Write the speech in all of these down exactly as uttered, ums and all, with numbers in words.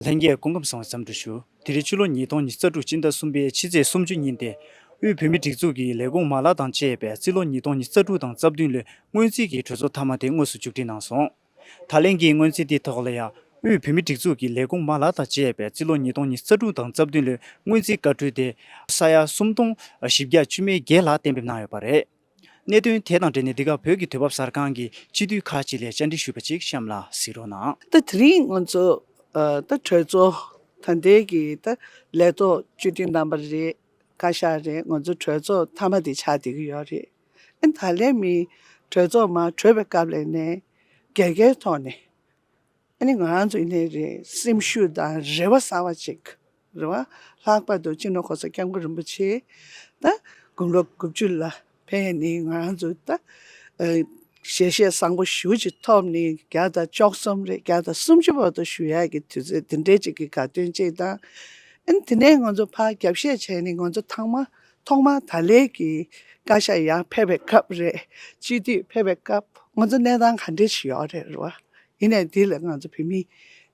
ལྷན་རྒྱས་སྐུ་ཁམས་བཟང་བའི་འཚམས་འདྲི་ཞུ། དེ་རིང་ཕྱི་ལོ་ཉིས་སྟོང་ཉི་ཤུ་རྩ་དྲུག་སྤྱི་ཟླ་གསུམ་པའི་ཕྱི་ཚེས་སུམ་ཅུ་ཉིན་ཏེ། དབུས་བོད་མིའི་སྒྲིག་འཛུགས་ཀྱི་ལས་ཁུངས་མ་ལག་དང་བཅས་པའི་རྩིས་ལོ་ཉིས་སྟོང་ཉི་ཤུ་རྩ་དྲུག་དང་རྩ་བདུན་ལོའི་སྔོན་རྩིས་ཀྱི་གྲོས་ཚོགས་མཐའ་མ་དེ་དངོས་སུ་མཇུག་སྒྲིལ་གནང་སོང་། ད་ལན་གྱི་སྔོན་རྩིས་དེའི་ཐོག་ལ་ཡང་དབུས་བོད་མིའི་སྒྲིག་འཛུགས་ཀྱི་ལས་ཁུངས་མ་ལག་དང་བཅས་པའི་རྩིས་ལོ་ཉིས་སྟོང་ཉི་ཤུ་རྩ་དྲུག་དང་རྩ་བདུན་ལོའི་སྔོན་རྩིས་བཀའ་འཁྲོལ་དེ་ས་ཡ་སུམ་སྟོང་བཞི་བརྒྱ་བཅུ་མེད་བརྒྱད་ལྷག་གཏན་འབེབས་གནང་ཡོད་པ་རེད། གནད་དོན་དེ་དང་འབྲེལ་ནས་འདི་ག་བོད་ཀྱི་དུས་བབ་གསར་ཁང་གི་སྤྱི་འཐུས་ཁག་ཅིག་ལ་བཅར་འདྲི་ཞུས་པ་ཅིག་གཤམ་ལ་གཟིགས་རོགས་གནང་། ད་དེ་རིང་ང་ཚོ་ཨ་ད་གྲོས་ཚོགས་ད་ལྟའི་གི་ད་ལས་ཐོག་བཅུ་བདུན་རྣམ་པ་རེད། བཀའ་ཤག་རེད། ང་ཚོ་གྲོས་ཚོགས་མཐའ་མ་དེ་ཆགས་བསྡད་ཀྱི་ཡོད་རེད། ཨ་ད་ལན་མི་གྲོས་ཚོགས་མར་གྲོལ་བའི་སྐབས་ལ་ནས་རྒྱལ་ཁའི་ཐོག་ནས་ཨ་ནི་ང་རང་ཚོ་ཡིན་ནའི་རེད། སེམས་ཤུགས་དང་རེ་བ་གསར་བ་ཅིག་རེད་བ། ལྷག་པར་དུ་སྤྱི་ནོར་༸གོང་ས་༸སྐྱབས་མགོན་རིན་པོ་ཆེ་ད་དགུང་ལོ་དགུ་བཅུ་ལ་ཕེབས་ནས་ང་རང་ཚོ་ད་ཨ་ཞལ་བཞེས་བཟང་པོ་ཞེ་པོ་ཅིག་ཐོབ་ནས་བརྒྱ་དང་བཅུ་གསུམ་རེད། བརྒྱ་དང་སུམ་ཅུ་བར་དུ་བཞུགས་ཡག་གི་དུས་ཚོད་འདི་འདྲའི་ཅིག་གི་དགའ་སྟོན་ཅིག་དང་། ཨ་ནི་དེ་ནས་ང་ཚོ་ཕར་རྒྱབ་བཤད་བྱས་ནས་ང་ཚོ་ཐང་མ་ཐོག་མར་ད་ལན་གྱི་བཀའ་ཤག་ཡར་ཕེབས་པའི་སྐབས་རེད། སྤྱི་འཐུས་ཕེབས་པའི་སྐབས་ང་ཚོ་གནས་སྟངས་ག་འདྲ་ཞིག་ཡོད་རེད་རེད་བ། ཡིན་ནའི་འདི་ལ་ང་ཚོ་བོད་མི་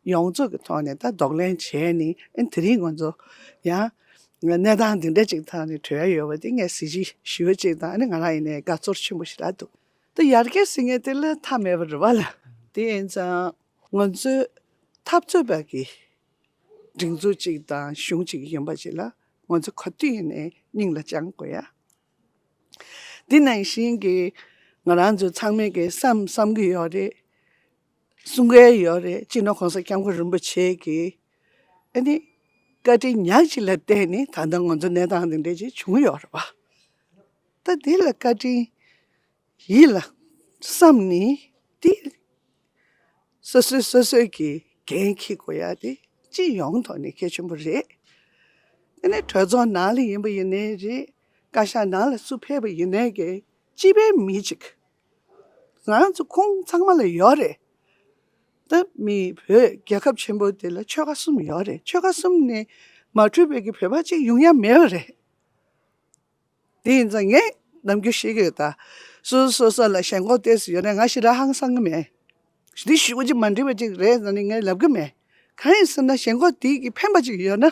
ཡོངས་རྫོགས་ཀྱི་ཐོག་ནས་ད་གདོང་ལེན་བྱས་ནས་ཨ་ནི་དེ་རིང་ང་ཚོ་ཡང་གནས་སྟངས་འདི་འདྲ་ཅིག་ཐོག་ནས་གྲོལ་ཡ་ཡོད་པ་དེ་ངས་གཟི་བརྗིད་ཞེ་པོ་ཅིག་དང་ཨ་ནི་ང་རང་ཡིན་ནའི་དགའ་ཚོར་ཆེན་པོ་ཞིག་རག་འདུག་ད་ཡར་རྒྱས་ཟེར་མཁན་དེ་ལ་མཐའ་མེད་པ་རེད་བ་ལ། དེ་ཡིན་ཙང་ང་ཚོའི་འཐབ་རྩོད་པ་གི་སྒྲིག་འཛུགས་གཅིག་དང་གཞུང་གཅིག་ཡིན་པ་ཅིག་ལ་ང་ཚོ་ག་དུས་ཡིན་ནའི་སྙིང་ལ་བཅངས་དགོས་ཡ། འདི་ནང་བཞིན་གྱི་ང་རང་ཚོ་ཚང་མས་ཀྱི་བསམ་བསམ་གྱི་ཡོད་རེད། གསུང་གི་ཡོད་རེད། སྤྱི་ནོར་༸གོང་ས་༸སྐྱབས་མགོན་རིན་པོ་ཆེ་གི་ཨ་ནི་བཀའ་དྲིན་ཉག་གཅིག་ལ་བརྟེན་ནས་ད་ལྟ་ང་ཚོ་གནས་སྟངས་འདི་འདྲ་ཅིག་བྱུང་ཡོད་རེད་བ། ད་འདི་ལ་བཀའ་དྲིན་ཡིད་ལ་བསམ་ནས་དེ་སོ་སོས་སོ་སོས་ཀྱི་འགན་འཁྱེར་དགོས་ཡ་དེ་སྤྱི་ཡོངས་ཐོག་ནས་གལ་ཆེན་པོ་རེད། དེ་ནས་གྲོས་ཚོགས་ནང་ལ་ཡིན་པ་ཡིན་ནའི་རེད། བཀའ་ཤག་ནང་ལ་སུ་ཕེབས་པ་ཡིན་ནའི་གི་སྤྱི་པའི་མི་གཅིག་ང་རང་ཚོ་ཁོང་ཚང་མ་ལ་ཡོད་རེད། ད་མི་བོད་རྒྱལ་ཁབ་ཆེན་པོ་དེ་ལ་ཆོལ་ཁ་གསུམ་ཡོད་རེད། ཆོལ་ཁ་གསུམ་ནས་མ་གྲུབ་པའི་གི་བོད་པ་གཅིག་ཡོང་ཡ་མེད་པ་རེད། དེ་ཡིན་ཙང་ངས་ནམ་རྒྱུན་བཤད་ཀྱི་ཡོད་ད། སོ་སོ་སོ་སོ་ལ་ཞེན་ཁོག་ཏོག་ཙམ་ཡོད་ན་ང་ཞེ་དྲག་ཧང་སང་གི་མེད། འདི་ཞུ་བ་ཅིག་མ་འགྲིག་པ་ཅིག་རེད་ཟེར་ནས་ངས་ལབ་གི་མེད། གང་ཡིན་ཟེར་ན་ཞེན་ཁོག་དེ་གི་ཕན་པ་ཅིག་ཡོད་ན།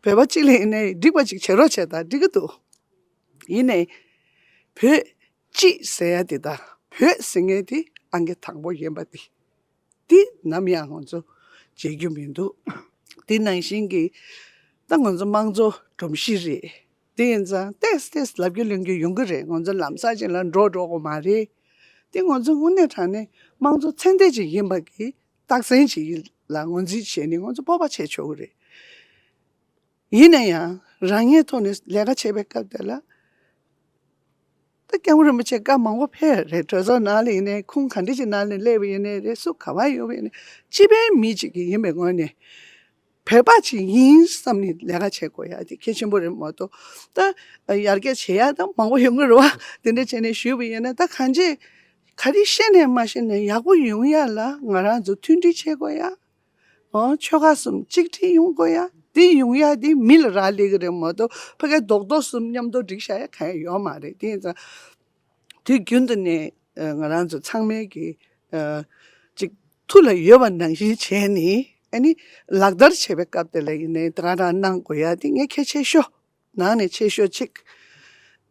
བོད་པ་གཅིག་ལ་ཡིན་ནའི་འགྲིག་པ་ཅིག་བྱེད་རོགས་བྱས་ད་འགྲིག་གི་འདུག་ཡིན་ནའི། བོད་སྤྱི་ཟེར་ཡ་དེ་དང་བོད་ཟེར་མཁན་དེ་ཨང་ཀི་དང་པོ་ཡིན་པ་དེ། འདི་ནམ་ཡང་ང་ཚོ་བརྗེད་རྒྱུ་མི་འདུག་དེ་ནང་བཞིན་གྱི་ད་ང་ཚོ་དམངས་གཙོ་སྒྲོམ་གཞི་རེད། དེ་ཡིན་ཙང་ཏོག་ཙམ་ཏོག་ཙམ་ལབ་རྒྱུ་ལོན་རྒྱུ་ཡོང་གི་རེད། ང་ཚོ་ལམ་སང་ཅིག་ལ་འགྲོ་འགྲོ་དགོས་མ་རེད། དེ་ང་ཚོ་དངོས་གནས་དྲང་གནས་དམངས་གཙོ་ཚད་ལྡན་ཅིག་ཡིན་པ་གི་རྟགས་མཚན་ཅིག་ལ་ངོས་འཛིན་བྱས་ནས་ང་ཚོ་སྤོབས་པ་བྱས་ཆོག་གི་རེད། ཡིན་ན་ཡང་རང་ཉིད་ཐོག་ནས་ལས་ཀ་བྱེད་པའི་སྐབས་དེ་ལ། ད་སྐྱབས་མགོན་རིན་པོ་ཆེ་བཀའ་མང་པོ་ཕེབས་རེད། གྲོས་ཚོགས་ནང་ལ་ཡིན་ནའི་ཁུངས་ག་འདྲ་ཅིག་ནང་ལ་སླེབས་པ་ཡིན་ནའི་རེད། སུ་ག་བ་ཡོད་པ་ཡིན་ནའི་སྤྱི་པའི་མི་ཅིག་གི་ཡིན་པའི་ངོས་ནས་བོད་པ་ཅིག་ཡིན་བསམ་ནས་ལས་ཀ་བྱེད་དགོས་ཡ་དེ་གལ་ཆེན་པོ་རེད་མ་གཏོགས། ད་ཡར་རྒྱས་བྱེད་ཡ་ད་མང་པོ་ཡོང་གི་རེད་བ། དེ་འདྲ་བྱས་ནས་ཞུས་པ་ཡིན་ན་ད་གང་ཅི་ག་རེ་ཤེས་ནས་མ་ཤེས་ནས་ཡག་པོ་ཡོང་ཡ་ལ་ང་རང་ཚོ་མཐུན་སྒྲིལ་བྱེད་དགོས་ཡ། ཨོ་ཆོལ་ཁ་གསུམ་གཅིག་སྒྲིལ་ཡོང་དགོས་ཡ། དེ་ཡོང་ཡ་དེ་མི་ལ་རག་ལས་ཀྱི་རེད་མ་གཏོགས་ཕ་གའི་རྡོག་རྡོག་གསུམ་མཉམ་དུ་སྒྲིག་བཞག་ཡ་གང་ཡང་ཡོད་མ་རེད། དེ་ཡིན་ཙང་དུས་རྒྱུན་དུ་ནས་ང་རང་ཚོ་ཚང་མས་ཀྱི་ཅིག་ཐུགས་ལ་ཡོད་པ་ནང་བཞིན་བྱས་ནས་ཨ་ནི་ལག་བསྟར་བྱེད་པའི་སྐབས་དེ་ལ་ཡིན་ནའི་དེ་ག་རང་གནང་དགོས་ཡ་དེ་ངས་གལ་ཆེ་ཤོས་ནང་ནས་ཆེ་ཤོས་གཅིག་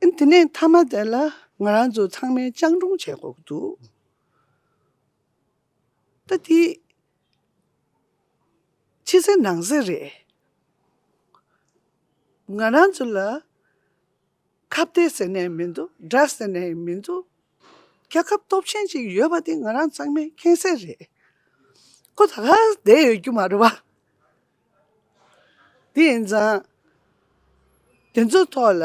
ཨ་ནི་དེ་ནས་མཐའ་མ་དེ་ལ་ང་རང་ཚོ་ཚང་མས་སྤྱང་གྲུང་བྱེད་དགོས་ཀྱི་འདུག་ད་དེ་ཕྱི་གསལ་ནང་གསལ་རེད། ང་རང་ཚོ་ལ་ཁ་གཏད་ཟེར་ནས་མི་འདུག་དགྲ་ཟེར་ནས་མི་འདུག་རྒྱལ་ཁབ་སྟོབས་ཆེན་ཅིག་ཡོད་པ་དེ་ང་རང་ཚང་མས་མཁྱེན་གསལ་རེད། ཁོ་ད་ག་བསྡད་ཡོད་རྒྱུ་མ་རེད་བ། དེ་ཡིན་ཙང་། དེ་ཚོའི་ཐོག་ལ་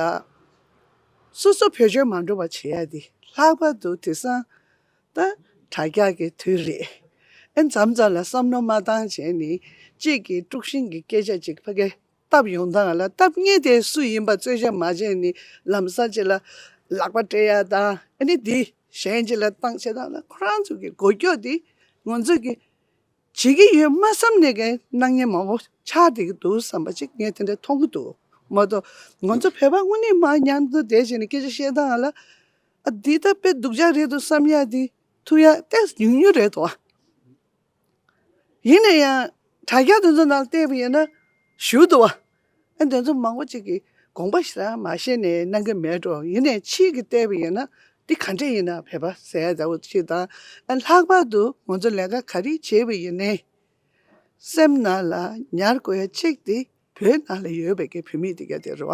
སོ་སོ་བེད་སྤྱོད་མ་འགྲོ་བ་བྱེད་ཡ་དེ་ལྷག་པར་དུ་དེང་སང་ད་དྲ་རྒྱ་གི་དུས་རེད། ཨེ་མཚམས་མཚམས་ལ་བསམ་མནོ་མ་བཏང་བྱས་ནས་གཅིག་གིས་དཀྲུག་ཤིང་གི་སྐད་ཆ་ཅིག་ཕ་གིར་བཏབ་ཡོང་སྟངས་ལ་བཏབ་མཁན་དེ་སུ་ཡིན་པ་རྩོད་གཞི་མ་བྱས་ནས་ལམ་སང་ཅིག་ལ་ལག་པ་སྤྲད་ཡ་དང་ཨ་ནི་དེ་གཞན་ཅིག་ལ་བཏང་བྱེད་སྟངས་ལ་ཁོ་རང་ཚོ་གི་མགོ་སྐྱོག་དེ་ང་ཚོ་གི་བྱེད་ཀྱི་ཡོད་མ་བསམ་ནས་ཀྱི་སྣང་བརྙན་མང་པོ་ཆགས་བསྡད་ཀྱི་འདུག་བསམ་པ་ཅིག་ངས་དེ་འདྲ་མཐོང་གི་འདུག་མ་གཏོགས་ང་ཚོ་བོད་པ་དངོས་གནས་མ་མཉམ་དུ་བསྡད་བྱས་ནས་སྐད་ཆ་བཤད་སྟངས་ལ་ཨ་འདི་ད་དཔེ་སྡུག་ཅག་རེད་འདུག་བསམ་ཡ་འདི་ཐུག་ཡ་ཏོག་ཙམ་ཉུང་ཉུང་རེད་དོ། ཡིན་ན་ཡང་ དྲ་རྒྱ་དེ་ཚོ་ནང་བལྟས་པ་ཡིན་ན་ཞུ་འདུག་བ། ཨ་དེ་ཚོ་མང་པོ་ཅིག་གིས་དགོངས་པ་ཞེ་དྲག་མ་བཞེས་ནས་གནང་གི་མེད་འགྲོ། ཡིན་ནའི་ཕྱིས་ཀྱི་བལྟས་པ་ཡིན་ན་འདི་ག་འདྲས་ཡིན་ན་བོད་པ་ཟེར་ཡ་འདྲ་བོ་ཅིག་དང་། ཨ་ལྷག་པར་དུ་ང་ཚོ་ལས་ཀ་ག་རེ་བྱས་པ་ཡིན་ནའི་སེམས་ནང་ལ་ཉར་དགོས་ཡ་གཅིག་དེ་བོད་ནང་ལ་ཡོད་པའི་གི་བོད་མི་དེ་ག་དེ་རེད་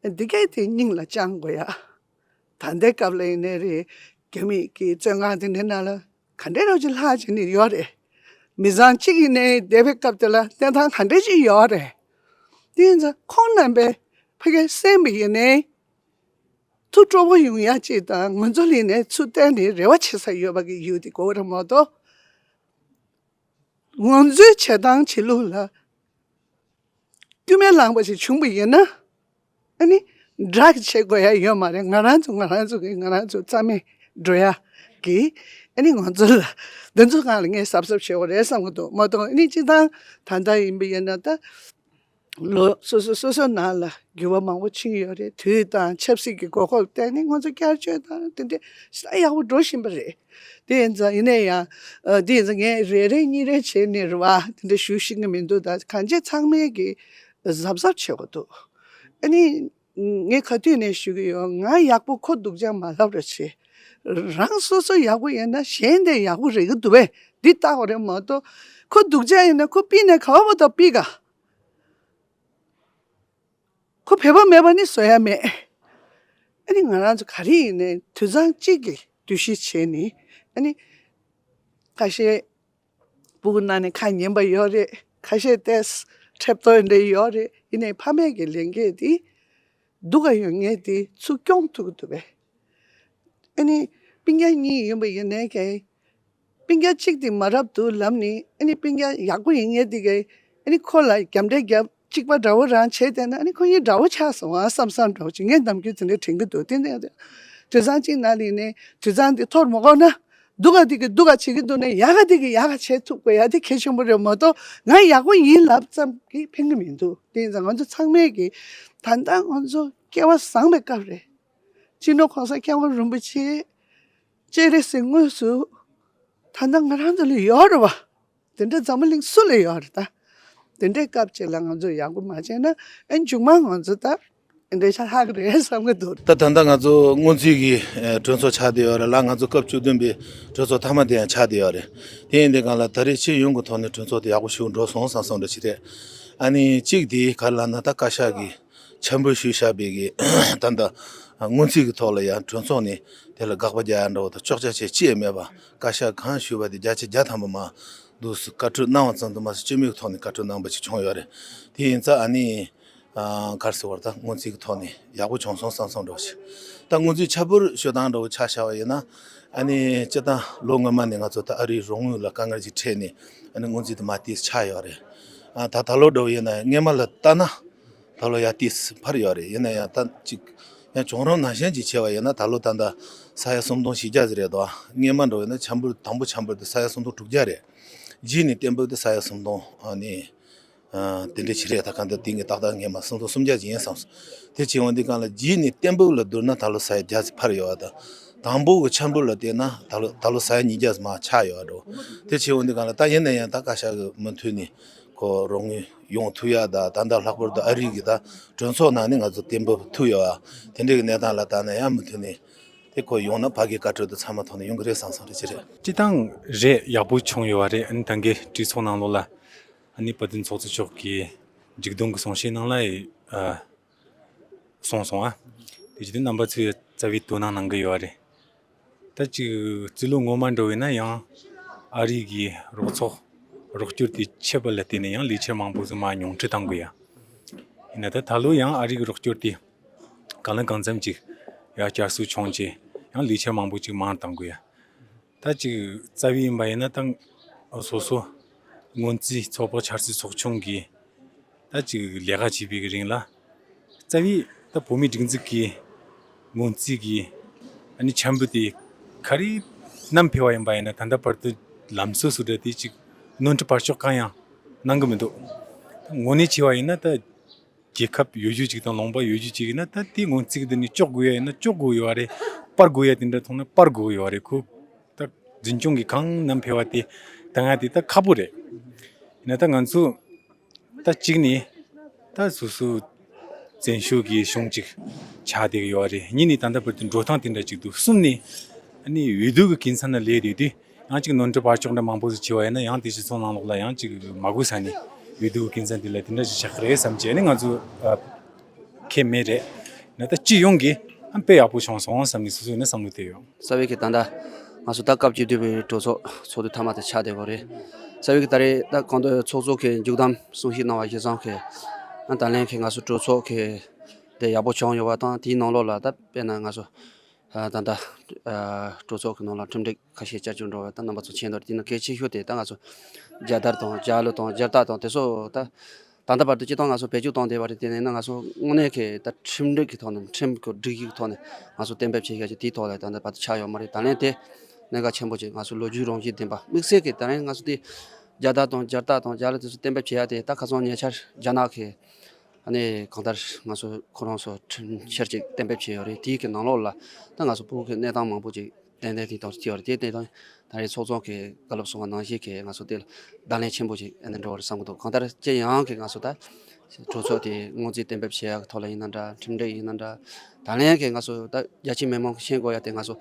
བ། འདི་གས་དེ་སྙིང་ལ་བཅངས་དགོས་ཡ། ད་ལྟའི་སྐབས་ལ་ཡིན་ནའི་རེད། རྒྱ་མི་གི་བཙོན་ཁང་དེ་འདྲའི་ནང་ལ་ག་འདྲའི་རོགས་ཀྱི་ལྷག་བྱེད་ནི་ཡོད་རེད། མི་ཚང་གཅིག་ཡིན་ནའི་བསྡད་པའི་སྐབས་དེ་ལ་གནས་སྟངས་ག་འདྲའི་ཅིག་ཡོད་རེད། དེ་ཡིན་ཙང་ཁོང་རྣམ་པས་ཕ་གིར་གསན་པ་ཡིན་ནའི་ཐུགས་སྤྲོ་པོ་ཡོང་ཡ་ཅིག་དང་། ང་ཚོ་ལ་ཡིན་ནའི་ཚུར་བལྟས་ནས་རེ་བ་བྱེད་ས་ཡོད་པ་གི་ཡུལ་དེ་དགོས་རེད་མ་གཏོགས། ང་ཚོའི་བྱེད་སྟངས་བྱེད་ལུགས་ལ་སྐྱོན་མེད་ལངས་པ་ཞིག་བྱུང་བ་ཡིན་ན། ཨ་ནི་དགྲ་བྱེད་དགོས་ཡ་ཡོད་མ་རེད། ང་རང་ཚོ་ང་རང་ཚོ་གིས་ང་རང་ཚོ་རྩ་མེད་འགྲོ་ཡ་གི། ཨ་ནི་ང་ཚོ་ལ་འདི་ཚོ་སྒང་ལ་ངས་གཟབ་གཟབ་བྱེད་དགོས་རེད་བསམ་གི་འདུག་མ་གཏོགས། ཨ་ནི་སྤྱིར་བཏང་ད་ལྟ་ཡིན་པ་ཡིན་ན་ད། ལོ་སོ་སོ་སོ་སོའི་ནང་ལ་འགྱུར་བ་མང་པོ་ཕྱིན་ཡོད་རེད། དུས་དང་ཆབ་སྲིད་ཀྱི་དགོས་མཁོ་ལ་བརྟེན་ནས་ང་ཚོ་བསྐྱར་བཅོས་དང་དེ་འདྲ་ཞེ་དྲག་ཡག་པོ་འགྲོ་བཞིན་པ་རེད། དེ་ཡིན་ཙང་ཡིན་ནའི་ཡང་། ཨ། དེ་ཡིན་ཙང་ངས་རེ་རེ་གཉིས་རེ་བྱས་ནས་རེད་བ། དེ་འདྲ་ཞུ་ཤེས་ཀྱི་མི་འདུག་ད་གང་ཅི་ཚང་མས་ཀྱི་གཟབ་གཟབ་བྱེད་དགོས་འདུག་ཨ་ནི་ངས་ག་དུས་ནས་ཞུ་གི་ཡོད། ང་ཡག་པོ་ཁོ་སྡུག་ཅག་མ་ལབ་རོགས་བྱེད། རང་སོ་སོ་ཡག་པོ་ཡིན་ན་གཞན་དེ་ཡག་པོ་རེད་ཀྱི་འདུག་པས། འདི་ལྟ་བ་རེད་མ་གཏོགས། ཁོ་སྡུག་ཅག་ཡིན་ན་ཁོ་ཕུད་ནས་ག་བ་བ་དང་ཕུད་ག་ཁོ་བོད་པ་མེད་པ་ནི་བཟོ་ཡ་མེད། ཨ་ནི་ང་རང་ཚོ་ག་རེ་ཡིན་ནའི་དུད་ཚང་གཅིག་གི་འདུ་ཤེས་བྱས་ནས། ཨ་ནི་ཁ་ཤས་སྤུ་གུ་ནང་ནས་ཁ་ཉན་པ་ཡོད་རེད། ཁ་ཤས་ཏོག་ཙམ་ཁྲེབ་ཏོ་འདྲ་ཡོད་རེད། ཡིན་ནའི་ཕ་མས་ཀྱི་ལས་འགན་དེ་སྡུག་ག་ཡོད་མཁན་དེ་ཚུར་སྐྱོང་ཐུབ་ཀྱི་འདུག་པས། ཨ་ནི་སྤུན་ཀྱག་གཉིས་ཡིན་པ་ཡིན་ནའི་ཀྱང་། སྤུན་ཀྱག་གཅིག་དེ་མ་རབས་འདུག་ལབ་ནས། ཨ་ནི་སྤུན་ཀྱག་ཡག་པོ་ཡིན་མཁན་དེ་གས། ཨ་ནི་ཁོ་ལ་རྒྱབ་འདྲེ་རྒྱབ། གཅིག་པ་འདྲ་བོ་རང་བྱས་བསྡད་ན། ཨ་ནི་ཁོ་གཉིས་འདྲ་བོ་ཆགས་སོང་ཨ་བསམ་བསམ་འདྲ་བོ་ཅིག་ངས་ནམ་རྒྱུན་དེ་འདྲ་དྲན་གྱི་འདུག་དེ་ནས་དུད་ཚང་གཅིག་ནང་ལ་ཡིན་ནའི་དུད་ཚང་དེ་འཐོར་མ་དགོས་ན། སྡུག་ག་དེ་གིས་སྡུག་ག་བྱེད་ཀྱི་འདུག་ན། ཡག་ག་དེ་གིས་ཡག་ག་བྱེད་ཐུབ་དགོས་ཡ་དེ་གལ་ཆེན་པོ་རེད་མ་གཏོགས། ང་ཡག་པོ་ཡིན་ལབ་ཙམ་གྱིས་ཕན་གྱི་མི་འདུག་དེ་ཡིན་ཙང་ང་ཚོ་ཚང་མས་ཀྱི། ད་ལྟ་ང་ཚོ་སྐལ་བ་བཟང་པའི་སྐབས་རེད། སྤྱི་ནོར་གོང་ས་སྐྱབས་མགོན་རིན་པོ་ཆེ་སྤྱན་རས་གཟིགས་དངོས་སུ་ད་ལྟ་ང་རང་ཚོ་ལ་ཡོད་རེད་བ། དེ་འདྲ་འཛམ་བུ་གླིང་སུ་ལ་ཡོད་རེད་ད། དེ་འདྲའི་སྐབས་ཅིག་ལ་ང་ཚོ་ཡག་པོ་མ་བྱས་ན། ཨེ་མཇུག་མ་ང་ཚོ་ད་འདྲ་ཆགས་ལྷག་རེད་བསམ་གྱི་འདུག་ད་ད་ལྟ་ང་ཚོ་སྔོན་རྩིས་ཀྱི་ཨེ་གྲོས་ཚོགས་ཆགས་བསྡད་ཡོད་རེད་ལ། ང་ཚོ་སྐབས་བཅུ་བདུན་པའི་གྲོས་ཚོགས་མཐའ་མ་དེ་ཡང་ཆགས་བསྡད་ཡོད་རེད། དེ་ཡིན་དུས་སྒང་ལ་ད་རེས་སྤྱི་ཡོངས་ཀྱི་ཐོག་ནས་གྲོས་ཚོགས་དེ་ཡག་པོ་ཞིག་འགྲོ་སོང་བསམ་བསམ་འདྲ་ཞིག་རེད། ཨ་ནི་གཅིག་དེ་ག་རེ་ལབ་ན། ད་བཀའ་ཤག་གིས་འཆར་འབུལ་ཞུས་བཞག་པའི་གི་ད་ལྟ་སྔོན་རྩིས་ཀྱི་ཐོག་ལ་ཡང་གྲོས་ཚོགས་ནས་དེ་ལ་དགག་པ་རྒྱག་ཡ་འདྲ་བོ་དང་གཅོག་ཆ་བྱེད་ཅི་ཡང་མེད་པ། བཀའ་ཤག་གང་ཞུས་པ་དེ་བརྒྱ་ཆ་བརྒྱ་ཐམ་པ་མར་འདུག་སེ་བཀའ་འཁྲོལ་གནང་བ་ཙམ་དུ་མ་ཟད་སྤྱི་མོས་ཀྱི་ཐོག་ནས་བཀའ་འཁྲོལ་གནང་པ་ཞིག་བྱུང་ཡོད་རེད། དེ་ཡིན་ཙང་ཨ་ནི་ཨ་ག་རེ་ཟེར་བ་རེད། ད་སྔོན་རྩིས་ཀྱི་ཐོག་ནས་ཡག་པོ་བྱུང་སོང་བསམ་བསམ་འདྲ་བོ་ཞིག་ད་སྔོན་རྩིས་འཆར་འབུལ་ཞུ་སྟངས་འདྲ་བོ་ཆ་བཞག་པ་ཡིན་ན། ཨ་ནི་སྤྱིར་བཏང་ལོ་སྔོན་མ་ནས་ང་ཚོ་ད་ཨ་རིའི་རོགས་དངུལ་ལ་དཀའ་ངལ་ཅིག་འཕྲད་ནས། ཨ་ནི་སྔོན་རྩིས་དེ་མར་ཏོག་ཙམ་ཆག་ཡོད་རེད། ཨ་ད་ད་ལོ་འདྲ་བོ་ཡིན་ན་སྔོན་མ་ལ་ལྟ་ན། ད་ལོ་ཡར་ཏོག་ཙམ་འཕར་ཡོད་རེད། ཡིན་ན་ཡང་ད་ཅིག་ཡང་བྱུང་རིམ་ནང་བཞིན་ཅིག་བྱས་པ་ཡིན་ན། ད་ལོ་ད་ལྟ་ས་ཡ་སུམ་སྟོང་བཞི་བརྒྱ་ཙམ་རེད་དོ། སྔོན་མ་འདྲ་བོ་ཡིན་ན་འཆར་འབུལ་དང་པོ་འཆར་འབུལ་དེ་ས་ཡ་སུམ་སྟོང་དྲུག་བརྒྱ་རེད། རྗེས་ནས་གཏན་འབེབས་དེ་ས་ཡ་སུམ་སྟོང་ཨ་ནི་ཨ་དེ་འདྲ་ཞིག་རེད། ད་གང་ལྟར་དེ་ངས་ཏག་ཏག་སྔོན་མ་སུམ་སྟོང་སུམ་བརྒྱ་ཅིག་ཡིན་བསམ་སོང་། དེ་བྱས་འོང་དུས་སྒང་ལ་རྗེས་ནས་གཏན་འབེབས་ལ་བསྡུར་ན་ད་ལོ་ས་ཡ་བརྒྱ་ཙམ་འཕར་ཡོད་པ་དང་། དང་པོ་གི་འཆར་འབུལ་ལ་བལྟས་ན་ད་ལོ་ད་ལོ་ས་ཡ་ཉིས་བརྒྱ་ཙམ་མར་ཆག་ཡོད་པ་འདྲ་བོ། དེ་བྱས་འོང་དུས་སྒང་ལ་ད་ཡིན་ན་ཡང་ད་བཀའ་ཤག་གིས་མུ་མཐུད་ནས་ཁོ་རོགས་དངུལ་ཡོང་ཐུབ་ཡ་དང་། ད་ལྟ་ལྷག་པར་དུ་ཨ་རི་གི་ད་གྲོས་ཚོགས་ནང་ནས་ང་ཚོ་གཏན་འབེབས་ཐུབ་ཡོད་པ། དེ་འདྲའི་གི་གནས་སྟངས་ལ་བལྟས་ན་ཡང་མུ་མཐུད་ནས་དེ་ཁོ་ཡོང་ན་ཕ་གིའི་བཀའ་འཁྲོལ་དེ་ཚང་མ་ཐོག་ནས་ཡོང་གི་རེད་བསམ་བསམ་འདྲ་ཅིག་རེད། སྤྱིར་བཏང་རེད། ཡག་པོ་བྱུང་ཡོད་པ་རེད། ཨ་ནི་ད་གིན་གྲོས་ཚོགས་ནང་ལོགས་ལ་ཨ་ནི་དཔལ་ལྡན་ཚོགས་གཙོ་མཆོག་གིས་མཇུག་སྡོམ་གྱི་གསུང་བཤད་ནང་ལ་ཨ་གསུངས་སོང་ཨ། དེ་བཞིན་དུ་རྣམ་པ་ཚོས་རྩ་བའི་དོ་སྣང་གནང་གི་ཡོད་པ་རེད། ད་ཅིག་རྩིས་ལོ་སྔོན་མ་འདྲ་བོ་ཡིན་ན་ཡང་ཨ་རི་གི་རོགས་ཚོགས་རོགས་སྐྱོར་དེ་ཆད་པ་ལ་བརྟེན་ནས་ཡང་ལས་འཆར་མང་པོ་ཟིག་མར་ཉུང་འཕྲི་བཏང་དགོས་ཡ། ཡིན་ན་ད་ད་ལོ་ཡང་ཨ་རི་གི་རོགས་སྐྱོར་དེ་གང་ལ་གང་འཚམ་ཅིག་ཡང་བསྐྱར་གསོ་བྱུང་རྗེས་ཡང་ལས་འཆར་མང་པོ་ཅིག་མར་བཏང་དགོས་ཡ། ད་ཅིག་རྩ་བའི་ཡིན་པ་ཡིན་ན་ད་སོ་སོ་སྔོན་རྩིས་ཚོགས་པ་འཆར་རྩིས་ཚོགས་ཆུང་གིས་ད་ཅིག་ལས་ཀ་བྱེད་པའི་རིང་ལ། རྩ་བའི་ད་བོད་མིའི་སྒྲིག་འཛུགས་ཀྱི་སྔོན་རྩིས་ཀྱི་ཨ་ནི་འཆར་འབུལ་དེ་ག་རེ་བསྣམས་ཕེབས་པ་ཡིན་པ་ཡིན་ན། ད་ལྟ་བར་དུ་ལམ་སྲོལ་བཟོ་གྲྭ་དེ་ཅིག་ནོར་འཁྲུལ་བར་གཅོག་གང་ཡང་གནང་གི་མི་འདུག་ད་དངོས་གནས་བྱས་པ་ཡིན་ན་ད་རྒྱལ་ཁབ་ཡོད་རྒྱུ་ཅིག་དང་ལུང་པ་ཡོད་རྒྱུ་ཅིག་ཡིན་ན། ད་དེ་སྔོན་རྩིས་འདི་ནས་གཅོག་དགོས་ཡ་ཡིན་ན་གཅོག་དགོས་ཡོད་རེད། སྤར་དགོས་ཡ་དེ་འདྲ་མཐོང་ན་སྤར་དགོས་ཡོད་རེད། ཁོ་ད་འཛིན་སྐྱོང་གིས་གང་བསྣམས་ཕེབས་པ་དེ་ ད་ང་དེ་ད་ཁག་པོ་རེད། ཡིན་ན་ད་ང་ཚོ་ད་གཅིག་ནི་ད་སོ་སོ་བཙན་བྱོལ་གྱི་གཞུང་གཅིག་ཆགས་བསྡད་ཀྱི་ཡོད་རེད། གཉིས་ནི་ད་ལྟ་བར་དུ་འགྲོ་སྟངས་དེ་འདྲ་གཅིག་འདུག་གསུམ་ནི་ཨ་ནི་འོས་བསྡུ་གི་ཁེ་ཚན་ན་སླེབས་བསྡད་དུས། ཡང་གཅིག་ནོར་འཁྲུལ་བག་ཆགས་འདྲ་མང་པོ་ཞིག་བྱས་པ་ཡིན་ན། ཡང་དེ་སྤྱི་ཚོགས་ནང་ལོགས་ལ་ཡང་གཅིག་མ་དགོས་ས་ནས་འོས་བསྡུ་གི་ཁེ་ཚན་དེ་ལ་དེ་འདྲ་ཞིག་ཆགས་ཀྱི་རེད་བསམ་བྱས་ནས་ང་ཚོ་ཨ་ཁེ་མེད་རེད། ན་ད་སྤྱི་ཡོངས་ཀྱི་ཨ་དཔེ་ཡག་པོ་བྱུང་སོང་བསམ་ནས་སོ་སོ་ཡིན་ན་བསམ་བློ་བཏང་ཡོད། རྩ་བའི་གི་ད་ལྟ་ང་ཚོ་ད་སྐབས་བཅུ་བདུན་པའི་གྲོས་ཚོགས་ཚོགས་དུས་མཐའ་མ་དེ་ཆགས་བསྡད་ཡོད་རེད། རྩ་བའི་གི་ད་རེས་ད་གང་ལྟར་ཚོགས་གཙོ་གི་མཇུག་བསྡོམས་གསུང་བཤད་གནང་བ་གཞིར་བཟུང་གི་ཨ་ད་ལན་གི་ང་ཚོ་གྲོས་ཚོགས་གི་དེ་ཡག་པོ་བྱུང་ཡོད་པ་དང་། དེའི་ནང་ལོགས་ལ་ད་དཔེར་ན་ང་ཚོ་ཨ་ད་ལྟ་ཨ་གྲོས་ཚོགས་ཀྱི་ནང་ལ་ཁྲིམས་སྒྲིག་ཁ་ཤས་བསྐྱར་བཅོས་འགྲོ་བ་ད་རྣམ་པ་ཚོ་མཁྱེན་འདུག་དེ་ནི་གལ་ཆེ་ཤོས་དེ་ད་ང་ཚོ་རྒྱལ་དར་དང་རྒྱལ་གླུ་དང་རྒྱལ་རྟགས་དང་དེ་ཚོ་ད་ད་ལྟ་བར་དུ་སྤྱིར་བཏང་ང་ཚོ་བེད་སྤྱོད་བཏང་བསྡད་པ་རེད། དེ་ནས་ན་ང་ཚོ་དངོས་གནས་ཀྱི་ད་ཁྲིམས་སྒྲིག་གི་ཐོག་ནས་ཁྲིམས་ཀྱི་སྒྲིག་གཞི་གི་ཐོག་ནས་ང་ཚོ་གཏན་འབེབས་བྱེད་ཡ་ཅིག་དེའི་ཐོག་ལ་ད་ལྟ་བར་དུ་ཆགས་ཡོད་མ་རེད། ད་ལན་དེ་གནད་འགག་ཆེན་པོ་ཅིག་ང་ཚོ་ལོ་རྒྱུས་རང་བཞིན་ལྡན་པ་དམིགས་བསལ་གྱི་ད་ལན་ང་ཚོ་དེ་རྒྱལ་དར་དང་རྒྱལ་རྟགས་དང་རྒྱལ་གླུ་དེ་ཚོ་གཏན་འབེབས་བྱེད་ཡ་དེ་ད་ཁ་སང་ཉེ་ཆར་རྒྱ་ནག་གི་ཨ་ནི་གང་ལྟར་ང་ཚོ་ཁོ་རང་ཚོ་ཁྲིམས་འཆར་ཅིག་གཏན་འབེབས་བྱས་ཡོད་རེད། དེའི་གི་ནང་ལོགས་ལ་ད་ང་ཚོ་བོད་ཀྱི་གནས་སྟངས་མང་པོ་ཅིག་ཏན་ཏན་དེ་དང་སྐྱེ་བ་རེད། དེ་དེ་དང་ད་རེས་ཚོགས་གཙོ་གིས་བཀའ་སློབ་གསུང་བ་ནང་བཞིན་གྱི་ང་ཚོ་དེ་ལ་བརྡ་ལན་ཆེན་པོ་ཞིག་ཨ་ནི་འགྲོ་བར་བསམ་གྱི་འདུག་གང་ལྟར་སྤྱི་ཡོངས་ཀྱི་ང་ཚོ་ད་གྲོས་ཚོགས་དེ་སྔོན་རྩིས་གཏན་འབེབས་བྱེད་ཡག་གི་ཐོག་ལ་ཡིན་ན་འདྲ། ཁྲིམས་སྒྲིག་ཡིན་ན་འདྲ། ད་ལན་གྱི་ང་ཚོ་ད་རྒྱ་ཆེའི་མི་མང་གིས་ཤེས་དགོས་ཡ་དེ་ང་ཚོ་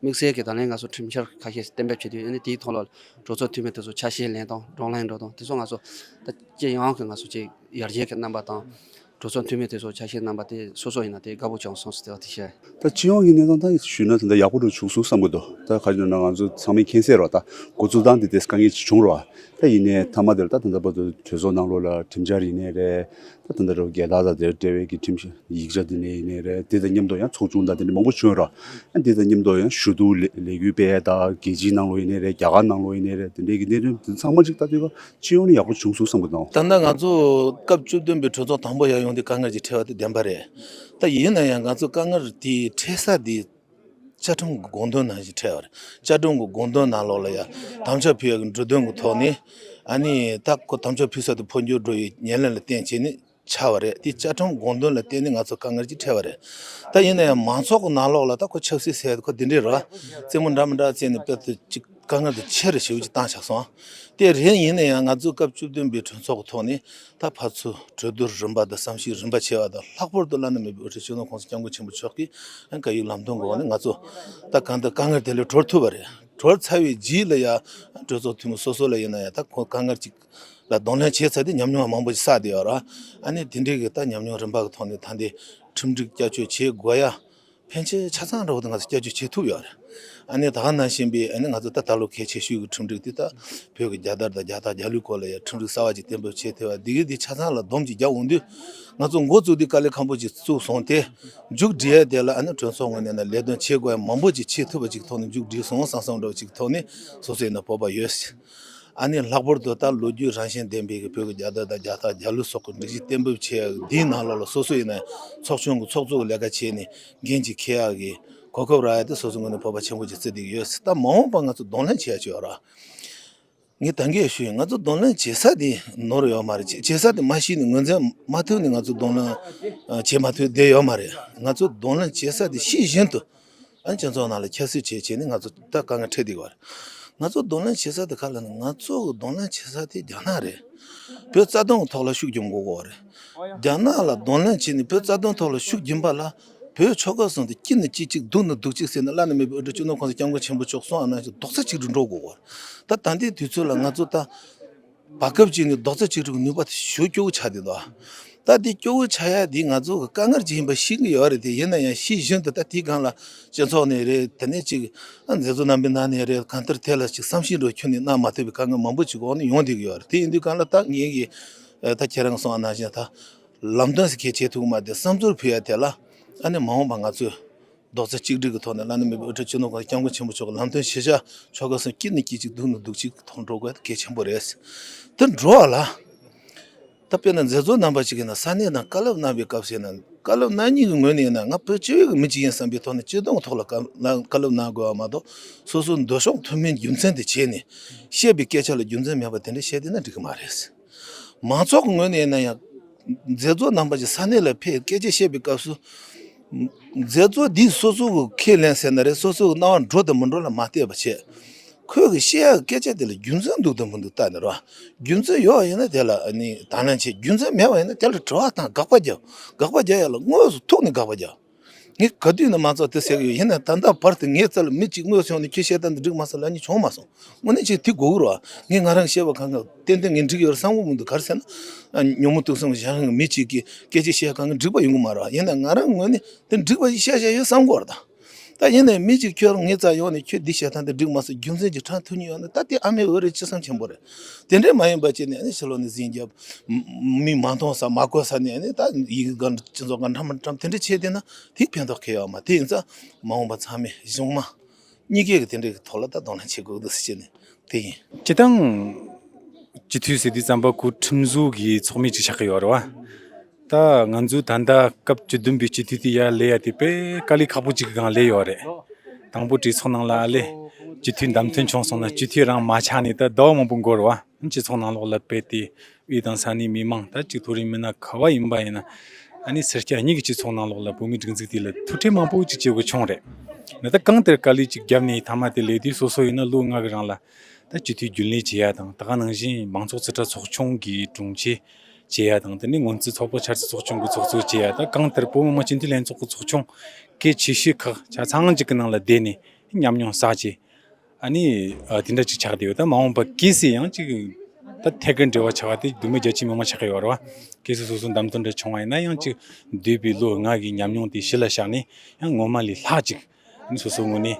དམིགས་བསལ་གྱི་ད་ལན་ང་ཚོ་ཁྲིམས་འཆར་ཁ་ཤས་གཏན་འབེབས་བྱེད་དུས་ཨ་ནི་དེའི་ཐོག་ལ་གྲོས་ཚོགས་འཐུས་མི་དེ་ཚོ་ཆ་ཤས་ལེན་སྟངས་བགྲོ་གླེང་འགྲོ་སྟངས་དེ་ཚོ་ང་ཚོ་ད་སྤྱི་ཡོངས་ཀྱི་ང་ཚོ་ཅིག་ཡར་རྒྱས་ཀྱི་རྣམ་པ་དང་། གྲོས་ཚོགས་འཐུས་མི་དེ་ཚོ་ཆ་ཤས་རྣམ་པ་དེ་སོ་སོ་ཡིན་ན་དེ་དགའ་པོ་བྱུང་སོང་ཟེར་བ་དེ་བཤད། ད་སྤྱི་ཡོངས་ཀྱི་གནས་སྟངས་ད་ཞུས་ན་ད་ལྟ་ཡག་པོ་འགྲོ་བྱུང་སོང་བསམ་གྱི་འདུག་ད་ག་རེ་ཟེར་ན་ང་ཚོ་ཚང་མས་མཁྱེན་གསལ་རེད་བ། ད་འགོ་བཙུགས་སྟངས་དེ་དེ་དཀའ་ངལ་ཅིག་བྱུང་རེད་བ། ད་ཡིན་ནའི་མཐའ་མ་དེར་ད་ད་ལྟ་བར་དུ་གྲོས་ཚོགས་ནང་ལོགས་ལ་ཁྲིམས་འཆར་ཡིན་ནའི་རེད། ད་ད་ལྟ་རུ་རྒྱལ་དར་དང་དེར་འབྲེལ་བའི་གི་ཁྲིམས་ཡིག་ཆ་དེ་ནས་ཡིན་ནའི་རེད། དེ་དང་མཉམ་དུ་ཡང་ཚོགས་ཆུང་དང་དེ་འདྲ་མང་པོ་བྱུང་ཡོད་རེད་བ། ཨ་དེ་དང་མཉམ་དུ་ཡང་ཞུ་གཏུག་ལས་ལས་འགུལ་སྤེལ་ཡ་ད་རྒྱལ་སྤྱིའི་ནང་ལོགས་ཡིན་ནའི་རེད། རྒྱ་གར་ནང་ལོགས་ཡིན་ནའི་རེད། དེ་འདྲའི་གི་གནད་དོན་དེ་ཚང་མ་ཅིག་ལྟ་དུས་ཀ་སྤྱི་ཡོངས་ནས་ཡག་པོ་བྱུང་སོང་བསམ་གྱི་འདུག་ད་ལྟ་ང་ཚོ་སྐབས་བཅུ་བདུན་པའི་གྲོས་ཚོགས་དང་པོ་ཡར་ཡོང་དུས་དཀའ་ངལ་ཅིག་འཕྲད་པ་དེ་བདེན་པ་རེད། ད་ཡིན་ན་ཡང་ང་ཚོ་དཀའ་ངལ་དེ་འཕྲད་ས་དེ་བཅའ་ཁྲིམས་ཀྱི་དགོངས་དོན་ནང་བཞིན་འཕྲད་པ་རེད། བཅའ་ཁྲིམས་ཀྱི་དགོངས་དོན་ནང་ལོགས་ལ་ཡ་དམ་བཅའ་ཕུལ་ཡག་གི་འབྲུ་དོན་གྱི་ཐོག་ནས་ཨ་ནི་ད་ཁོ་དམ་བཅའ་ཕུལ་ས་དེ་འཕོ་འགྱུར་འགྲོ་ཡི་ཉེར་ལེན་ལ་བརྟེན་བྱས་ནས་ཆགས་པ་རེད། དེ་བཅའ་ཁྲིམས་དགོངས་དོན་ལ་བརྟེན་ནས་ང་ཚོ་དཀའ་ངལ་ཅིག་འཕྲད་པ་རེད། ད་ཡིན་ན་ཡང་མང་ཚོགས་ཀྱི་ནང་ལོགས་ལ་ད་ཁོ་ཆབ་སྲིད་ཟེར་ཁོ་དེ་འདྲས་རེད་བ། རྩེད་མོ་འདྲ་མི་འདྲ་རྩེས་ནས་དཔེ་དེ་ཅིག་དཀའ་ངལ་དེ་ཆེ་རུ་ཞེ་པོ་ཅིག་བཏང་ཆགས་སོང་། དེ་རེད། ཡིན་ན་ཡང་ང་ཚོ་སྐབས་བཅུ་བདུན་པའི་གྲོས་ཚོགས་ཀྱི་ཐོག་ནས་ད་ཕར་ཚུར་གྲོས་བསྡུར་རིམ་པ་དང་བསམ་གཞིག་རིམ་པ་བྱས་པ་དང་། ལྷག་པར་དུ་བླ་ན་མེད་པའི་དབུ་ཁྲིད་སྤྱི་ནོར་༸གོང་ས་༸སྐྱབས་མགོན་ཆེན་པོ་མཆོག་གིས་བཀའ་ཡིག་ལམ་སྟོན་གྱི་འོག་ནས་ང་ཚོ་ད་གང་ལྟར་དཀའ་ངལ་དེ་ལས་གྲོལ་ཐུབ་པ་རེད། གྲོལ་ཚར་བའི་རྗེས་ལ་ཡང་གྲོས་ཚོགས་འཐུས་མི་སོ་སོ་ལ་ཡིན་ན་ཡང་ད་ཁོ་དཀའ་ངལ་ཅིག་ལ་གདོང་ལེན་བྱས་ཚར་དུས་ཉམས་མྱོང་མང་པོ་ཞིག་བསགས་བསྡད་ཡོད་རེད། ཨ་ནི་དེ་འདྲའི་གི་ད་ཉམས་མྱོང་རིམ་པ་གི་ཐོག་ནས་ད་ལྟའི་ཁྲིམས་སྒྲིག་བསྐྱར་བཅོས་བྱེད་དགོས་ཡ་ཕན་ཆད་ཆ་ཚང་འདྲ་བོ་དེ་ང་ཚོ་བསྐྱར་བཅོས་བྱེད་ཐུབ་ཡོད་རེད། ཨ་ནི་ད་ག་ནང་བཞིན་པའི་ཨ་ནི་ང་ཚོ་ད་ད་ལོ་གལ་ཆེ་ཤོས་ཀྱི་ཁྲིམས་སྒྲིག་དེ་ད་བོད་ཀྱི་རྒྱལ་དར་དང་རྒྱལ་རྟགས་རྒྱལ་གླུའི་སྐོར་ལ་ཡ་ཁྲིམས་སྒྲིག་གསར་བ་ཅིག་གཏན་འབེབས་བྱེད་ཐུབ་པ་འདི་གི་འདི་ཆ་ཚང་ལ་སྡོམ་ཅིག་རྒྱག་འོང་དུས། ང་ཚོ་འགོ་བཙུགས་དུས་དཀའ་ལས་ཁག་པོ་ཅིག་བཙུགས་སོང་སྟེ། མཇུག་སྒྲིལ་ཡ་དེ་ལ་ཨ་ནི་གྲོས་ཚོགས་ངོས་ནས་ན་ལས་དོན་བྱེད་དགོས་ཡ་མང་པོ་ཅིག་བྱེད་ཐུབ་པ་ཅིག་ཐོག་ནས་མཇུག་སྒྲིལ་སོང་བསམ་བསམ་འདྲ་བོ་ཅིག་ཐོག་ནས་སོ་སོའི་ན་སྤོབས་པ་ཡོད། ཨ་ནི་ལྷག་པར་དུ་ད་ལོ་རྒྱུས་རང་བཞིན་ལྡན་པའི་གི་བོད་ཀྱི་རྒྱལ་དར་དང་རྒྱལ་རྟགས་རྒྱལ་གླུ་སོགས་ཀྱི་སྒྲིག་གཞི་གཏན་འབེབས་བྱས་ཡག་འདིའི་ནང་ལོགས་ལ་སོ་སོ་ཡིན་ན་ཚོགས་ཆུང་གི་ཚོགས་གཙོ་གི་ལས་ཀ་བྱས་ནས་འགན་ཅིག་འཁྱེར་ཡག་གི་གོ་སྐབས་རག་ཡ་དེ་སོ་སོ་ངོས་ནས་སྤོབས་པ་ཆེན་པོ་ཅིག་བརྩི་བསྡད་ཀྱི་ཡོད། ད་མ་འོངས་པ་ང་ཚོ་གདོང་ལེན་བྱེད་ཡ་ཅིག་ཡོད་ར། ངས་ད་གིན་ཞུས་ཡིན། ང་ཚོ་གདོང་ལེན་བྱེད་ས་དེ་ནོར་ཡོད་མ་རེད། བྱེད་བྱེད་ས་དེ་མ་ཤེས་ནས་ངོས་འཛིན་མ་ཐུབ་ནས་ང་ཚོ་གདོང་ལེན་ཨ་བྱེད་མ་ཐུབ་བསྡད་ཡོད་མ་རེད། ང་ཚོ་གདོང་ལེན་བྱེད་ས་དེ་ཤེས་བཞིན་དུ་ཨ་སྤྱི་ཚོགས་ནང་ལ་ཁྱད་གསོད་བྱེད་བྱས་ནས་ང་ཚོ་ད་དཀའ་ངལ་འཕྲད་བསྡད་ཡོད་རེད། ང་ཚོ་གདོང་ལེན་བྱེད་ས་དེ་ག་ལ་ནི་ང་ཚོ་གི་གདོང་ལེན་བྱེད་ས་དེ་རྒྱ་ནག་རེད། བོད་རྩ་དོན་གི་ཐོག་ལ་ཤུགས་རྒྱབ་དགོས་ཀྱི་རེད། རྒྱ་ནག་ལ་གདོང་ལེན་བྱས་ནས་བོད་རྩ་དོན་ཐོག་ལ་ཤུགས་རྒྱབ་པ་ལ་བོད་ཆོལ་ཁ་གསུམ་དེ་སྐྱིད་ན་སྐྱིད་གཅིག་སྡུག་ན་སྡུག་གཅིག་ཟེར་ནས་བླ་ན་མེད་པའི་དབུ་ཁྲིད་སྤྱི་ནོར་༸གོང་ས་༸སྐྱབས་མགོན་ཆེན་པོ་མཆོག་གསུངས་པ་ནང་བཞིན་རྡོག་རྩ་གཅིག་སྒྲིལ་འགྲོ་དགོས་ཀྱི་རེད། ད་ད་ལྟའི་དུས་ཚོད་ལ་ང་ཚོ་ད་བར་སྐབས་ཅིག་ནས་རྡོག་རྩ་གཅིག་སྒྲིལ་གྱི་ནུས་པ་དེ་ཞེ་པོ་སྐྱོ་བོ་ཆགས་བསྡད་འདུག་ད་དེ་སྐྱོ་བོ་ཆགས་ཡ་དེ་ང་ཚོ་གི་དཀའ་ངལ་ཅིག་ཡིན་པ་ཤེས་ཀྱི་ཡོད་རེད། དེ་ཡིན་ན་ཡང་ཤེས་བཞིན་དུ་ད་དེའི་སྒང་ལ་སྤྱི་ཚོགས་ནས་རེད། དེ་ནས་ཅིག་ཨ་མཛད་གཙོ་རྣམ་པའི་ནང་ནས་རེད། གང་ལྟར་དེ་ལ་ཅིག་བསམ་ཤེས་འདྲ་ཁྱོན་ནས་གནང་མ་ཐུབ་པའི་དཀའ་ངལ་མང་པོ་ཅིག་འོག་ནས་ཡོང་བསྡད་ཀྱི་ཡོད་རེད། དེ་ཡིན་དུས་སྒང་ལ་ད་ངེད་ཀྱིས་ད་ཁྱེད་རང་གསུངས་པ་ནང་བཞིན་ད་ལམ་སྟོན་ཟེར་མཁན་བྱེད་ཐུབ་ཀྱི་མ་རེད། དེ་བསམ་ཚུལ་ཕུལ་ཡ་དེ་ལ་ཨ་ནི་མ་འོངས་པ་ང་ཚོས་རྡོག་རྩ་གཅིག་སྒྲིལ་གྱི་ཐོག་ནས་བླ་ན་མེད་པའི་དབུ་ཁྲིད་སྤྱི་ནོར་༸གོང་ས་༸སྐྱབས་མགོན་ཆེན་པོ་མཆོག་གི་ལམ་སྟོན་ཤེས་བྱ་ཆོལ་ཁ་གསུམ་སྐྱིད་ན་སྐྱིད་གཅིག་སྡུག་ན་སྡུག་གཅིག་ཐོག་འགྲོ་དགོས་གལ་ཆེན་པོ་རེད། དེ་འགྲོ་བ་ལ་ད་དཔེར་ན་མཛད་གཙོ་རྣམ་པ་ཞིག་ཡིན་ན་ས་གནས་ནང་བཀའ་སློབ་གནང་བའི་སྐབས་ཟེར་ན། བཀའ་སློབ་གནང་མཁན་གྱི་ངོས་ནས་ཡིན་ན་ང་བོད་སྤྱི་པའི་གི་མི་གཅིག་ཡིན་བསམ་པའི་ཐོག་ནས་སྤྱི་དོན་ཐོག་ལ་བཀའ་བཀའ་སློབ་གནང་དགོས་པ་མ་གཏོགས། སོ་སོ་འདོད་ཕྱོགས་མཐུན་མིན་རྒྱུ་མཚན་དེ་བྱས་ནས་བཤད་པའི་སྐད་ཆ་ལ་རྒྱུ་མཚན་མེད་པ་དེ་འདྲ་བཤད་བསྡད་ན་འགྲིག་གི་མ་རེད། མང་ཚོགས་ཀྱི་ངོས་ནས་ཡིན་ན་ཡང་མཛད་གཙོ་རྣམ་པ་ཞིག་ས་གནས་ལ་ཕེབས་སྐད་ཆ་བཤད་པའི་སྐབས་སུ། མཛད་གཙོ་འདིས་སོ་སོ་གི་ཁས་ལེན་ཟེར་ན་རེད། སོ་སོ་གི་རྣ་བར་འགྲོ་དང་མི་འགྲོ་ལ་མ་བལྟས་པ་བྱས། ཁོས་གི་བཤད་ཡག་སྐད་ཆ་དེ་ལ་རྒྱུ་མཚན་འདུག་དང་མི་འདུག་ལྟ་ནས་རོ། རྒྱུ་མཚན་ཡོད་ཡིན་ན་དེ་ལ་ནི་དང་ལེན་བྱེད། རྒྱུ་མཚན་མེད་པ་ཡིན་ན་དེ་ལ་དྲི་བ་དང་དགག་པ་རྒྱབ། དགག་པ་རྒྱག་ཡག་ལ་དངོས་སུ་ཐུག་ནས་དགག་པ་རྒྱབ། ངས་ག་དུས་ནས་མ་རྩ་དེ་ཟེར་གི་ཡོད། ཡིན་ན་ད་ལྟ་བར་དུ་ངའི་རྩ་ལ་མི་གཅིག་དངོས་སུ་ཡོང་ནས་ཁྱོད་བཤད་སྟངས་འདི་འགྲིག་མ་སོང་ལབ་མཁན་བྱུང་མ་སོང་། དངོས་གནས་ཅིག་དེ་དགོས་ཀྱི་རེད་བ། ངས་ང་རང་བཤད་པ་གང་ག་ཏན་ཏན་ངས་འགྲིག་ཡོད་རེད་བསམ་གྱི་མི་འདུག་ག་རེ་ཟེར་ན། ཉོན་མོངས་དུག་གསུམ་གྱི་གཞན་དབང་གི་མི་གཅིག་གིས་སྐད་ཆ་བཤད་གང་ག་འགྲིག་པ་ཡོང་གི་མ་རེད་བ། ཡིན་ན་ང་རང་ངོས་ནས་དེ་འགྲིག་པ་ཞིག་བཤད་བཞག་ཡོད་བསམ་གྱི་ཡོད་རེད་ད། ད་ཡིན་ནའི་མི་གཅིག་ཁྱོད་རང་ངའི་རྩ་ཡོང་ནས་ཁྱོད་འདི་བཤད་སྟངས་འདི་འགྲིག་མ་སོང་རྒྱུ་མཚན་ཅིག་དྲངས་ཐུབ་མཁན་ཡོད་ན་ད་དེ་ཨ་མའི་འོས་རེད། ཅི་བསམ་ཆེན་པོ་རེད། དེ་འདྲས་མ་ཡིན་པ་བྱས་ནས་ཨ་ནི་ཕྱི་ལོགས་ནས་ཟིང་རྒྱབ། མི་མ་མཐོང་ས་མ་གོ་ས་ནས་ཨ་ནི་ད་ཡི་གེ་འགའ་སྤྱི་ཚོགས་འགའ་འཁྲམ་མ་འཁྲམ་དེ་འདྲས་བྱས་བསྡད་ན་དེ་ཕན་ཐོགས་ཁེལ་ཡོད་མ། དེ་ཡིན་ཙང་མ་འོངས་པ་ཚང་མས་གཞུང་མང་གཉིས་ཀས་ཀྱི་དེ་འདྲས་ཀྱི་ཐོག་ལ་ད་གདོང་ལེན་བྱེད་དགོས་འདུག་ཟེར་བྱས་ནས་དེ་ཡིན། སྤྱི་བཏང་སྤྱི་འཐུས་ཟེར་དུས་ཙམ་པ་ཁོ་ཁྲིམས་བཟོ་གི་ཚོགས་མི་ཅིག་ཆགས་ཀྱི་ཡོད་རེད་བ། ད་ང་ཚོའི་ད་ལྟ་སྐབས་བཅུ་བདུན་པའི་སྤྱི་འཐུས་དེ་ཡར་སླེབས་ཡ་དེ་དཔེ་དཀའ་ལས་ཁག་པོ་ཅིག་གི་སྒང་སླེབས་ཡོད་རེད། དང་པོ་གྲོས་ཚོགས་ནང་ལ་ཨ་ལེ་སྤྱི་འཐུས་བདམས་ཐོན་བྱུང་སོང་ན་སྤྱི་འཐུས་རང་མ་ཆགས་ནས་ད་ཟླ་བ་མང་པོ་འགོར་བ། སྤྱི་ཚོགས་ནང་ལོགས་ལ་དཔེ་དེ་དབུས་དང་ས་གནས་མི་མང་ད་གཅིག་མཐོ་རིམ་མི་སྣ་ག་བ་ཡིན་པ་ཡིན་ན་ཨ་ནི་སེར་སྐྱ་གཉིས་ཀྱི་སྤྱི་ཚོགས་ནང་ལོགས་ལ་བོད་མིའི་སྒྲིག་འཛུགས་དེ་ལ་ཐུགས་ཁྲལ་མང་པོ་ཅིག་བྱེད་དགོས་བྱུང་རེད། ད་ལྟ་གང་ལྟར་དཀའ་ལས་ཅིག་བརྒྱབ་ནས་མཐའ་མ་དེ་སླེབས་དུས་སོ་སོ་ཡིན་ན་ལོ་ལྔ་གི་རིང་ལ། ད་སྤྱི་འཐུས་རྒྱུན་ལས་བྱེད་ཡ་དང་ད་ག་ནང་བཞིན་མང་ཚོགས་རྩིས་ཁྲ་ཚོགས་ཆུང་གི་དྲུང་ཆེ་བྱེད་ཡ་དང་དེ་ནས་སྔོན་རྩིས་ཚོགས་པ་འཆར་རྩིས་ཚོགས་ཆུང་གི་ཚོགས་གཙོ་བྱེད་ཡ། ད་གང་ལྟར་བོད་མི་མང་སྤྱི་འཐུས་ལྷན་ཚོགས་ཀྱི་ཚོགས་ཆུང་གལ་ཆེ་ཤོས་ཁག་ཆ་ཚང་གཅིག་གི་ནང་ལ་བསྡད་ནས་ཉམས་མྱོང་བསགས་བྱས། ཨ་ནི་ཨ་དེ་འདྲ་ཅིག་ཆགས་བསྡད་ཡོད། ད་མ་འོངས་པ་གལ་སྲིད་ཡང་ཅིག་ད་ཐད་ཀར་འབྲེལ་བ་ཆགས་པ་དེ་མདོ་སྨད་རྒྱ་ཆེའི་མི་མང་ཆགས་ཀྱི་ཡོད་རེད་བ། གལ་སྲིད་སོ་སོ་བདམས་ཐོན་འདྲ་བྱུང་བ་ཡིན་ན་ཡང་ཅིག་འདས་པའི་ལོ་ལྔ་གི་ཉམས་མྱོང་དེ་གཞི་ལ་བཞག་ནས་ཡང་སྔོན་མ་ལས་ལྷག་ཅིག་ཨ་ནི་སོ་སོའི་ངོས་ནས་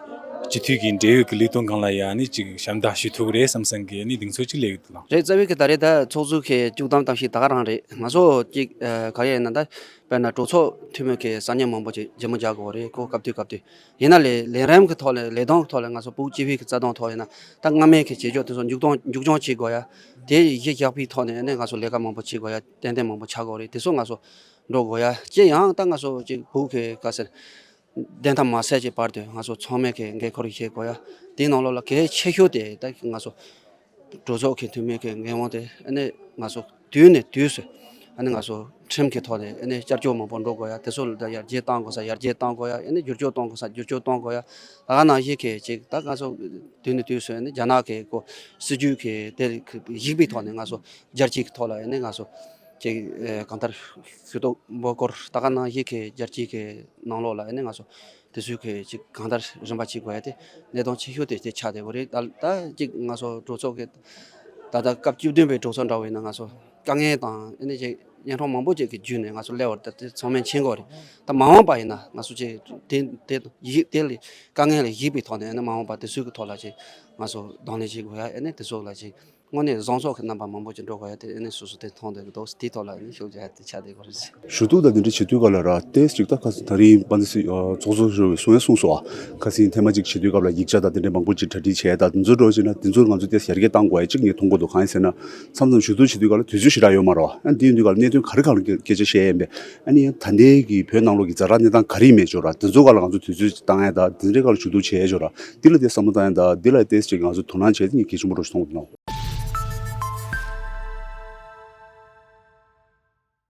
སྤྱི་འཐུས་ཀྱི་འབྲེལ་ཡོད་ཀྱི་ལས་དོན་སྒང་ལ་ཡང་ཨ་ནི་ཅིག་ཞབས་འདེགས་ཞུ་ཐུབ་ཀྱི་རེད་བསམ་བསམ་གྱི་ཨ་ནི་གདེང་ཚོད་ཅིག་སླེབས་ཡོད་དུ་ལགས། རེད། རྩ་བའི་གི་ད་རེས་ད་ཚོགས་གཙོ་གི་བཅུ་གདམ་གཏམ་ཞིག་ད་ག་རང་རེད། ང་ཚོ་ཅིག་ཨ་ག་རེ་ཡིན་ན་ད་དཔེར་ན་གྲོས་ཚོགས་འཐུས་མི་གི་ས་གནས་མང་པོ་ཅིག་མཇལ་མོ་རྒྱག་དགོས་རེད་ཁོ་སྐབས་དུས་སྐབས་དུས། ཡིན་ན་ལས་ལས་རིམ་གི་ཐོག་ལས་ལས་དོན་གི་ཐོག་ལས་ང་ཚོ་བོད་སྤྱི་པའི་གི་རྩ་དོན་ཐོག་ཡིན་ན་ད་སྔ་མའི་གི་བྱེད་ཕྱོགས་དེ་ཚོ་མཇུག་སྐྱོང་མཇུག་སྐྱོང་བྱེད་དགོས་ཡ། དེ་གཞི་བཞག་པའི་ཐོག་ནས་ཨ་ནི་ང་ཚོ་ལས་ཀ་མང་པོ་བྱེད་དགོས་ཡ། ཏན་ཏན་མང་པོ་ཆགས་དགོས་རེད། དེ་ཚོ་ང་ཚོ་འགྲོ་དགོས་ཡ། ཅི་ཡང་ད་ང་ཚོ་ཅིག་བོད་གི་ག་ཟེར་བདེན་མཐའ་མ་གསལ་གྱི་བར་དུ་ང་ཚོ་ཚང་མས་ཀྱི་འགན་ཁུར་བཞེས་དགོས་ཡ། དེའི་ནང་ལོགས་ལ་གལ་ཆེ་ཤོས་དེ་ད་ང་ཚོ་གྲོས་ཚོགས་ཀྱི་འཐུས་མི་གི་འགན་དབང་དེ་ཨ་ནི་ང་ཚོ་དུས་ནས་དུས་སུ་ཨ་ནི་ང་ཚོ་ཁྲིམས་ཀྱི་ཐོག་ནས་ཨ་ནི་བསྐྱར་བཅོས་མང་པོ་འགྲོ་དགོས་ཡ། དེ་ཚོ་ལ་ད་ཡར་རྒྱས་གཏང་དགོས་ས་ཡར་རྒྱས་གཏང་དགོས་ཡ། ཨ་ནི་བསྒྱུར་བཅོས་གཏོང་དགོས་ས་བསྒྱུར་བཅོས་གཏོང་དགོས་ཡ། ད་ག་ནང་བཞིན་གྱི་ཅིག་ད་ང་ཚོ་དུས་ནས་དུས་སུ་ཨ་ནི་རྒྱ་ནག་གི་ཁོ་སྲིད་ཇུས་ཀྱི་དེ་གཞིགས་པའི་ཐོག་ནས་ང་ཚོ་རྒྱལ་སྤྱིའི་ཐོག་ལ་ཨ་ནི་ང་ཚོ་ཅིག་ཨ་གང་ལྟར་ཞུ་གཏུག་འབོད་སྐུལ་ད་ག་ནང་བཞིན་གྱི་རྒྱལ་སྤྱིའི་གི་ནང་ལོགས་ལ་ཨ་ནི་ང་ཚོ་དེ་ཚོའི་གི་ཅིག་གང་ལྟར་རིམ་པ་བྱེད་དགོས་ཡ་དེ་གནད་དོན་ཆེ་ཤོས་དེ་དེ་ཆགས་བསྡད་ཡོད་རེད། ད་ད་ཅིག་ང་ཚོ་གྲོས་ཚོགས་ཀྱི་ད་ལྟ་སྐབས་བཅུ་བདུན་པའི་གྲོས་ཚོགས་འདྲ་བོ་ཡིན་ན་ང་ཚོ་དཀའ་ངལ་དང་ཨ་ནི་ཅིག་གཉན་འཕྲང་མང་པོ་ཅིག་གི་བརྒྱུད་ནས་ང་ཚོ་སླེབས་པ་རེད། ད་དེ་ཚང་མས་མཁྱེན་གྱི་ཡོད་རེད། ད་མ་འོངས་པ་ཡིན་ན་ང་ཚོ་ཅིག་དེ་དེ་ཡིག་དེ་ལས་དཀའ་ངལ་ལ་གཞིགས་པའི་ཐོག་ནས་ཨ་ནི་མ་འོངས་པ་དེ་ཚོའི་གི་ཐོག་ལ་ཅིག་ང་ཚོ་གདོང་ལེན་བྱེད་དགོས་ཡ། ཨ་ནི་དེ་ཚོ་ལ་ཅིག་དངོས་གནས་བཟང་ཕྱོགས་ཀྱི་རྣམ་པ་མང་པོ་ཅིག་འགྲོ་དགོས་ཡ་དེ་ཨ་ནི་སོ་སོ་དེ་མཐོང་བསྡད་ཀྱི་འདུག་དེའི་ཐོག་ལ་ཨ་ནི་ཞུ་རྒྱུ་དེ་ཆགས་བསྡད་ཀྱི་རེད། ཞུ་གཏུག་དང་དེ་འདྲ་བྱེད་དུས་སྐབས་ལ་ར་ཏོག་ཙམ་ཅིག་ད་ཁ་སང་ད་རིང་དཔལ་ལྡན་སྲིད་ཨ་ཚོགས་གཙོ་མཆོག་གིས་གསུང་ཡ་གསུངས་སོང་ཨ། ཁ་སང་ཐེངས་མ་གཅིག་བྱེད་དུས་སྐབས་ལ་ཡིག་ཆ་དང་དེ་འདྲ་མང་པོ་ཅིག་གྲ་སྒྲིག་བྱས་ད་དེ་ཚོ་འགྲོ་བྱས་ན་དེ་ཚོར་ང་ཚོ་ཏོག་ཙམ་ཡར་རྒྱས་གཏང་དགོས་ཡ་གཅིག་ངས་མཐོང་གི་འདུག་གང་ཡིན་ཟེར་ན་མཚམས་མཚམས་ཞུ་གཏུག་བྱེད་དུས་སྐབས་ལ་དུས་ཚོད་ཞེ་དྲག་ཡོད་མ་རེད་བ། ཨ་འདི་ཡིན་དུས་སྐབས་ལ་གནད་དོན་ག་རེ་གང་ལ་སྐད་ཆ་བཤད་ཡ་ཡིན་པས། ཨ་ནི་ཡང་ད་ལྟའི་གི་བོད་ནང་ལོགས་ཀྱི་ཛ་དྲག་གནས་སྟངས་ག་རེ་ཡིན་མེད་ཅོག་ར་དེ་ཚོ་སྐབས་ལ་ང་ཚོ་དུས་ཚོད་ཅིག་བཏང་ཡ་ད་དེ་འདྲའི་སྐབས་ལ་ཞུ་གཏུག་བྱས་ཡ་ཅོག་ར་འདི་ལ་ཏོག་ཙམ་བསམ་བློ་བཏང་ཡ་ད་འདི་ལ་ཏོག་ཙམ་ཅིག་ང་ཚོ་དོ་སྣང་བྱས་ཏེ་ངས་གལ་ཆེན་པོ་འདྲ་ཞིག་མཐོང་གི་འདུག